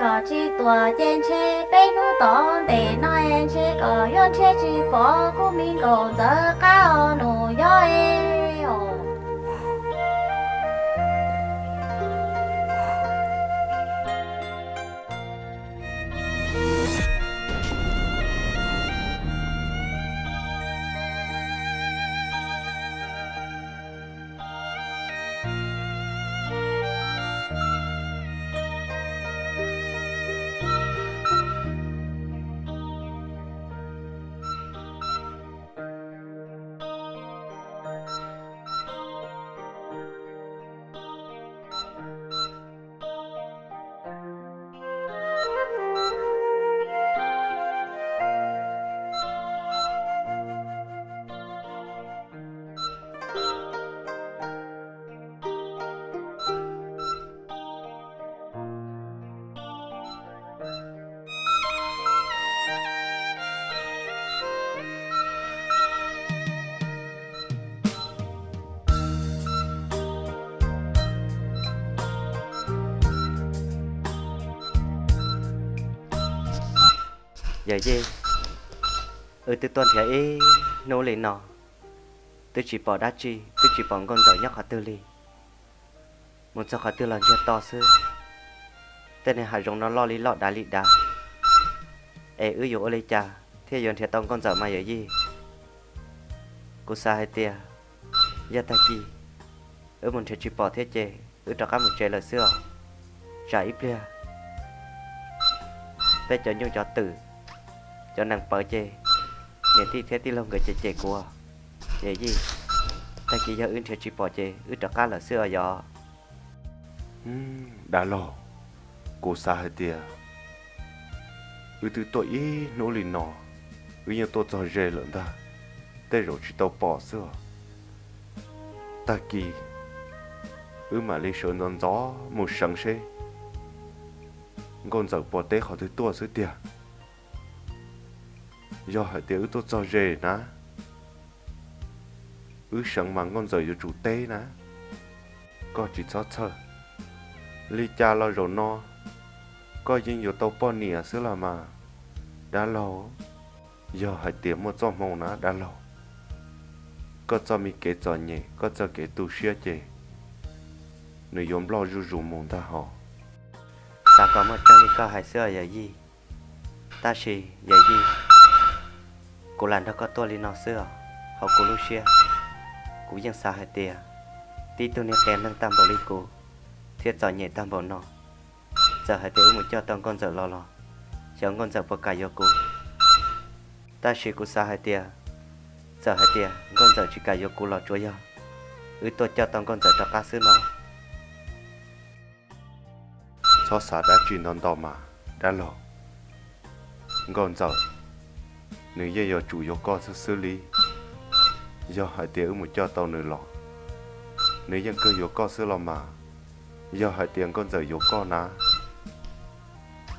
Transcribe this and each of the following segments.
Tsis tuaj ces ntshe peb hnub tom ntej no ntshe kom yuav nrhiav tsis pom kuv me nkauj ntxawm qab os nus yog os. Yawm yij, wb twb tuaj nrhiav ib hnub li no, twb tsis pom dab tsi, twb tsis pom nkauj ntxawm nyob qhov twg li. Mus txog qhov twg los ntsiag to xwb. Tej niag hav zoov no loj li loj dav li dav, es wb yuav ua li cas thiaj yuav nrhiav tau nkauj ntxawm mas yawm yij? Kuv xav hais tias yog tag kis wb mus nrhiav tsis pom thiab ces wb rov qab mus tsev lawm xwb os. Tsam ib pliag peb cov nyuj cov twm, cov nees pawv ces niam tij thiab tij laug nkawd cem cem kuv. Yawm yij, tag kis yog wb nrhiav tsis pom ces wb rov qab lawm xwb os yog. Dab laug, kuv xav hais tias wb twb tuaj ib hnub li no, wb yeej tuaj txog ze lawm ntag, tej zaum tsis tau pom xwb os. Tag kis wb mam li sawv ntxov ntxov mus seev seb nkauj ntxawm puas teb qhov twg tuaj xwb tiag. Yog hais tias wb tuaj txog ze na, wb seev mas nkauj ntxawm yuav tsum teb na. Koj tsis txhob txhawj, li cas los zaum no koj yeej yuav tau poj niam xwb los mas, dab laug. Yog hais tias muaj txoj hmoo na dab laug, koj txoj me kev txom nyem, koj txoj kev tu siab ces nws yuav nploj zuj zus mus ntag hos. Xav kom muaj tseeb li koj hais xwb os yawm yij. Tab sis yawm yij, kuv lam nrog koj tuaj li no xwb os. Hauv kuv lub siab, kuv yeej xav hais tias tib tug niag qias neeg tag npaum li kuv thiab txom nyem tag npaum no, txawm hais tias wb mus coj tau nkauj ntxawm los los, xyov nkauj ntxawm puas kam yuav kuv. Tab sis kuv xav hais tias, txawm hais tias nkauj ntxawm tsis kam yuav kuv los tsuav yog wb tuaj coj tau nkauj ntxawm rov qab xwb no. Txhob xav dab tsi ntau ntau mas, dab laug. Nkauj ntxawm, nws yeej yuav tsum yuav koj xwb xwb li. Yog hais tias wb mus coj tau nws los, nws yeej kawg yuav koj xwb los mas. Yog hais tias nkauj ntxawm yuav koj na,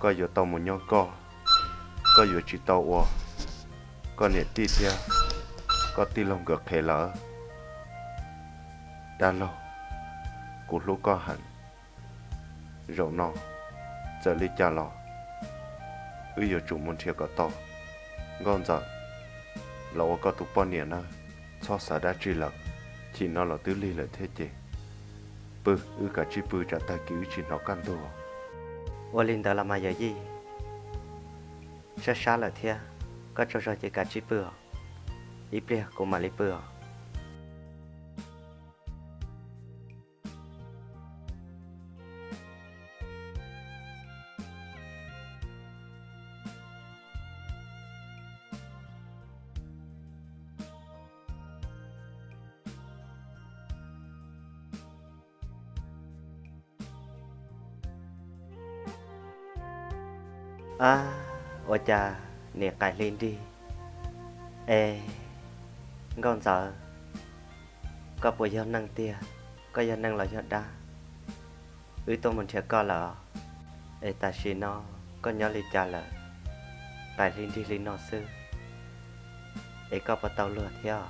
koj yuav tau mus nyob koj, koj yuav tsis tau ua koj niam tij thiab koj tij laug nkawd qhev lawm. Dab laug, kuv hlub koj heev. Zaum no, txawm li cas los wb yuav tsum mus nrhiav kom tau nkauj ntxawm los ua koj tus poj niam nawb. Txhob xav dab tsi lawm, chim no los twb lig lawm thiab ces pw, wb kav tsij pw tsam tag kis wb tsis hnov kaj ntug. Ua li ntawd los mas yawm yij, sab sab lawm thiab, koj tsaug zog ces kav tsij pw os, ib pliag kuv mam li pw os. Ab, ua cas nim qais hli nrig es, nkauj ntxawm, koj puas yog neeg tiag, koj yog neeg los yog dab? Wb tuaj mus nrhiav koj lawm es tam sim no koj nyob li cas lawm? Qais hli nrig li no xwb es koj puas tau luag thiab?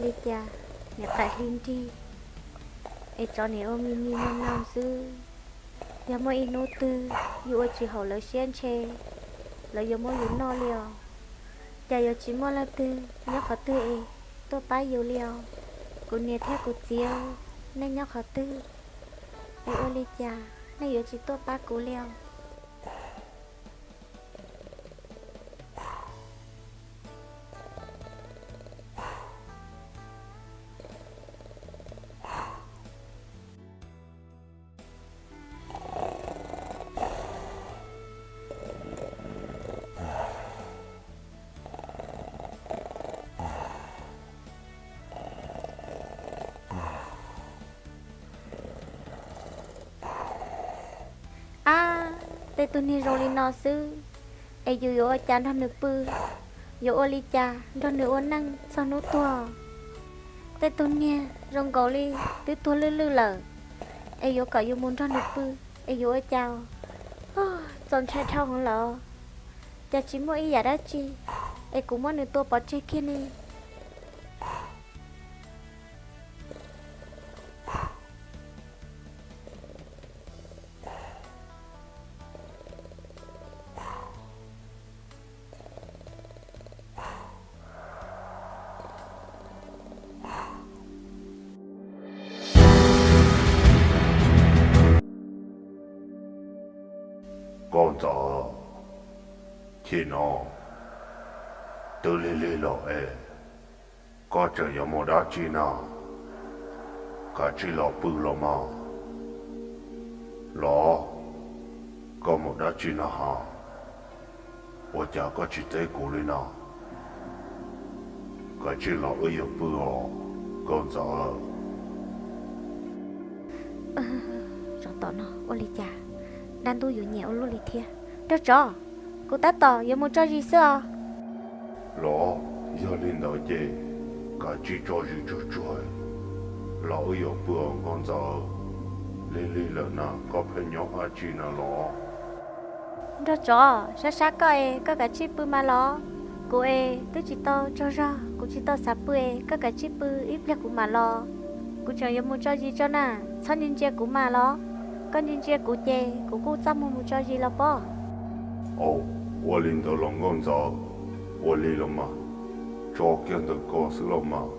Li cas niam qaim hli nrig, es tsov niam ua mi mi no no xwb. Yog muaj ib hnub twg yus ua tsis haum lawv siab ntshe lawv yuav muab yus noj li os. Cas yuav tsis muaj leej twg nyob qhov twg es tuaj pab yus li os. Kuv niam thiab kuv txiv, nej nyob qhov twg es ua li cas nej yuav tsis tuaj pab kuv li os? Ab, tej tug niag zoo li no xwb, es yus yuav ua cas nrog nws pw, yuav ua li cas nrog nws ua neej txog hnub tuag? Tej tug niag zoo nkaus li twb tuag lwj lwj lawm, es yuav kom yus mus nrog nws pw, es yuav ua cas? Txaus ntshai dhau heev lawm, cas tsis muaj ib yam dab tsi es kuv muab nws tua pov tseg kiag ne? Nkauj Ntxawm, chim no twb lig lig lawm es koj tseem yuav mus dab tsi no? Kav tsij los pw los mas. Los, koj mus dab tsi no hos? Ua cas koj tsis teb kuv li no? Kav tsij los wb yuav pw os, Nkauj Ntxawm. Tsov tom no ua li cas dab ntub yuav nyiam ua luaj li thiab? Nraug tsov, kuv tab tom yuav mus tso zis xwb os. Los, yog li ntawd ces kav tsij tso zis tsuag tsuag los wb yuav pw os Nkauj Ntxawm. Lig lig lawm na, koj pheej nyob dab tsi na los? Nraug tsov, sab sab koj es koj kav tsij pw mas los. Kuv es twb tsis tau tsaug zog, kuv tsis tau xav pw es koj kav tsij pw ib pliag kuv mam los. Kuv tseem yuav mus tso zis tso na, txhob ntsia ntsia kuv mas los. Koj ntsia ntsia kuv ces kuv kuj txaj muag mus tso zis los pob. Au, ua li ntawd los Nkauj Ntxawm, ua li los mas, tso kiag ntawm koj xwb los mas.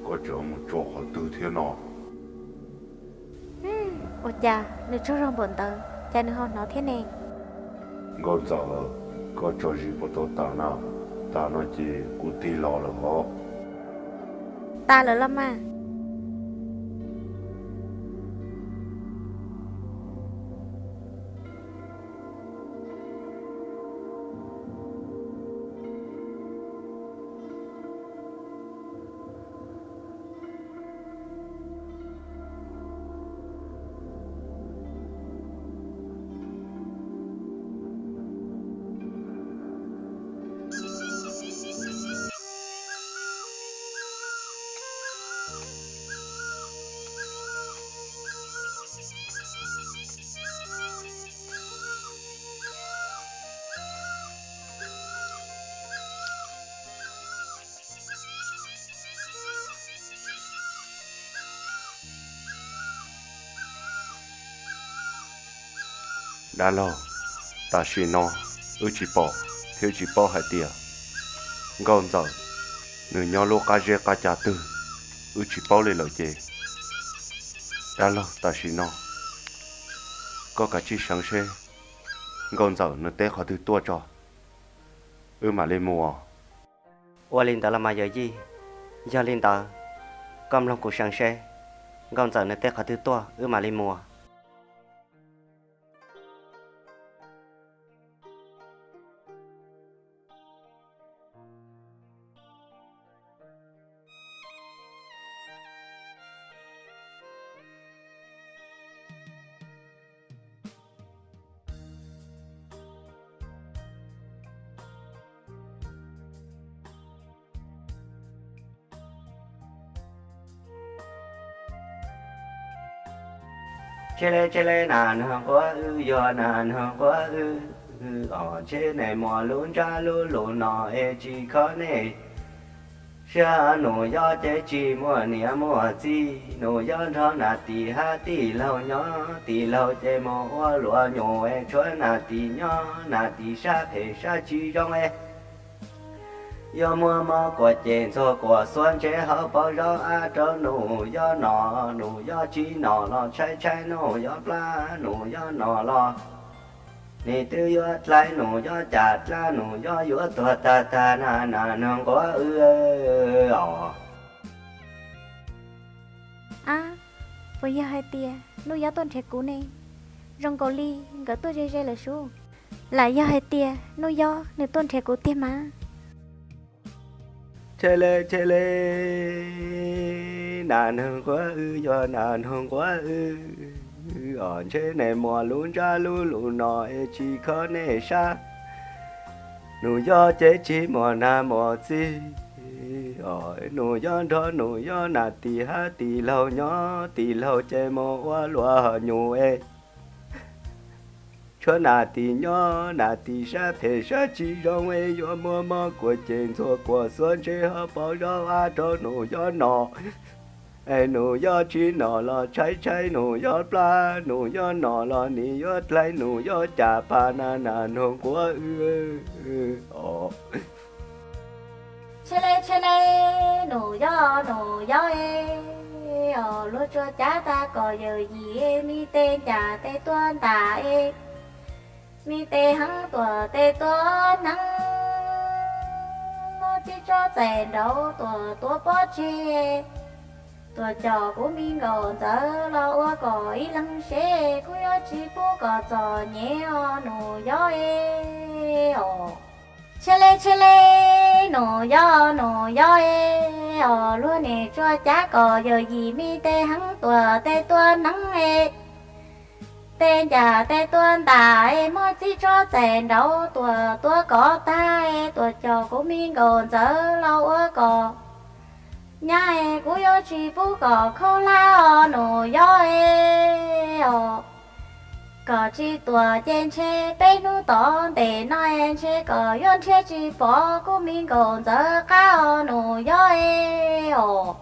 Koj tseem mus tso qhov twg thiab no? Ua cas nws tsaug zog npaum ntawd cas nws ho hnov thiab ne? Nkauj Ntxawm, koj tso zis puas tau tas na? Tas no ces kuv tig los lawm os. Tas lawm los mas. Dab laug, tam sim no wb tsis pom thiab tsis paub hais tias Nkauj Ntxawm nws nyob lub qab zeb qab cav twg, wb tsis paub li lawm ces, dab laug, tam sim no koj kav tsij seev seb Nkauj Ntxawm nws teb qhov twg tuaj tso, wb mam li mus. Ua li ntawd los mas yawm yij, yog li ntawd koj mloog kuv seev seb Nkauj Ntxawm nws teb qhov twg tuaj wb mam li mus. Tsheb le tsheb le nas noog quab wb, yog nas noog quab wb, os tsheb ne muaj lub ntsab lub lus no es tsis khob nej. Tsiaj nus yob ces tsis muaj niam muaj txiv, nus yob nrog nas tij hab tij laug nyob, tij laug ces mus ua luam nyuj es tshuav nas tij nyob, nas tij sab phem sab tsis zoo es yuav muab mob kuam cem ntxuag kuam xuab ntshe hauv paus zaub av rau nus yob no. Nus yob tsis nom los tshaib tshaib, nus yob plab, nus yob nom los nim twb yuav dlaib, nus yob cam dlaab, nus yob yuav tuag tag tag na, nas noog nquab wb os. Ab, puas yog hais tias Nuj Yob tuaj nrhiav kuv ne? Zoo nkaus li nkawd tuaj ze ze lawm sub. Lam yog hais tias Nuj Yob nws tuaj nrhiav kuv tiag mas. Cheb le cheb le, nas noog nquab wb, yog nas noog nquab wb os, ntshe nej muaj lub ntsab lub lus no es tsis khob nej sab. Nus yob ces tsis muaj nas muaj txiv os, nus yob nrog nus yob nas tij hab tij laug nyob, tij laug ces mus ua luam nyuj es tshuav nas tij nyob, nas tij sab phem sab tsis zoo es yuav muab mob kuam cem ntxuag kuam xuab ntshe hauv paus zaub av rau nus yob nom. Es nus yob tsis nom los tshaib tshaib, nus yob plab, nus yob nom los nim yuav dlaib, nus yob cam pag na, nas noog nquab wb os. Tsheb le tsheb le, nus yob nus yob es, os luag tsuas cav tag kom yawm yim es, me tes ncas tes tuaj ntam es, me tes heev tuam tes tuaj hneev, muab txib tsob txais nraud tuam tuav pob tseg, tuam coj kuv me nkauj ntxawm los ua kom ib leeg seb, kuv yuav tsis pub kom txom nyem os nus yob es os. Tsheb le tsheb le, nus yob nus yob es, os luag nim tsuas cav kom yawm yim, me tes heev tuam tes tuaj hneev es, tes ncas tes tuaj ntam es, muab txib tsob txais nraud tuam tuav kov tag es, tuam coj kuv me nkauj ntxawm los ua kom nyab es, kuv yuav tsis pub kom khaub hlab os nus yob es os. Kom tsis tuam ces ntshe peb hnub tom ntej no es, ntshe kom yuav nrhiav tsis pom kuv me nkauj ntxawm qab os nus yob es os.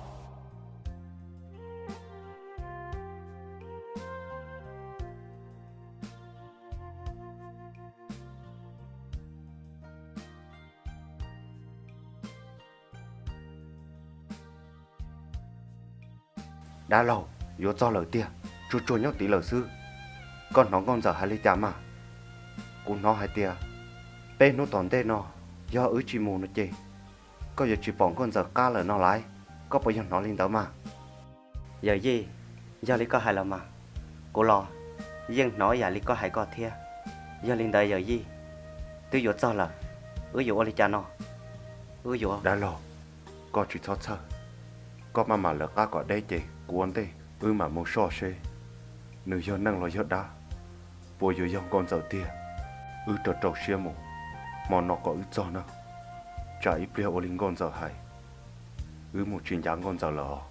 Dab laug, yuav txog lawm tiag, tsuag tsuag nyob tid lawm xwb. Koj hnov nkauj ntxawm hais li cas mas? Kuv hnov hais tias peb hnub tom ntej no yog wb tsis mus no ces koj yuav tsis pom nkauj ntxawm qab lawm no lauj. Koj puas yog hnov li ntawd mas? Yawm yij, yog li koj hais los mas, kuv los yeej hnov yam li koj hais koj thiab. Yog li ntawd yawm yij, twb yuav txog lawm, wb yuav ua li cas no? Wb yuav... Dab laug, koj tsis txhob txhawj. Koj maj mam lawv qab kom deb ces kuv ua ntej wb mam mus soj seb nws yog neeg los yog dab, puas yuav yog nkauj ntxawm tiag. Wb rau rau siab mus, hmo no kom wb txog na, tsam ib pliag ua li nkauj ntxawm hais, wb mus tsis ncav nkauj ntxawm lawm os.